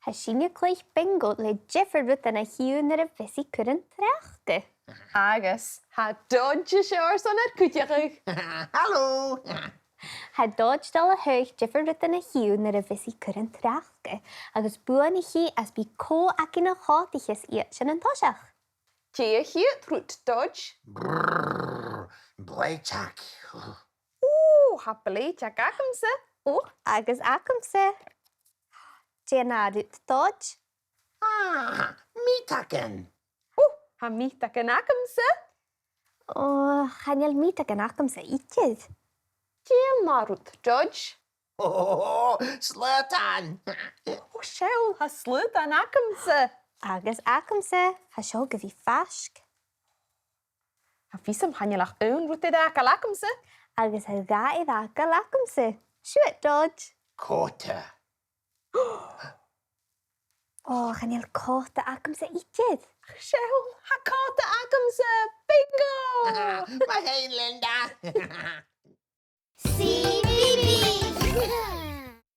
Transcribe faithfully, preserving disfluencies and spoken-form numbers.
Tha sinne a' cluich bingo le diofar rudan a chì thu nuair a bhios i a' cur an t-sneachda. Agus tha Dodge an seo airson ar cuideachadh. Halò! Tha Dodge a' dol a thaghadh diofar rudan a chì thu nuair a bhios i a' cur an t-sneachda, agus buannaichidh e às bith cò againn a chòmhdaicheas iad sin an toiseach. Dè a chiad rud, Dodge? Brrr, bleideag. Ò, tha bleideag agamsa. Ò, agus agamsa. Dè an ath rud, Dodge? Ah, miotagan. Ò, tha miotagan agamsa. Ò, chan eil miotagan agamsa idir. Dè an ath rud, Dodge? Ò, slaodan. Ò, seall, tha slaodan agamsa. Agus agamsa, tha seo gu bhith faisg. Tha fios agam chan eil ach aon rud air fhàgail agamsa. Agus tha dhà air fhàgail agamsa. Siuthad, Dodge. Còta. Ò, chan eil còta agamsa idir. Ach seall, tha còta agamsa. Bingo! Math fhèin, Linda.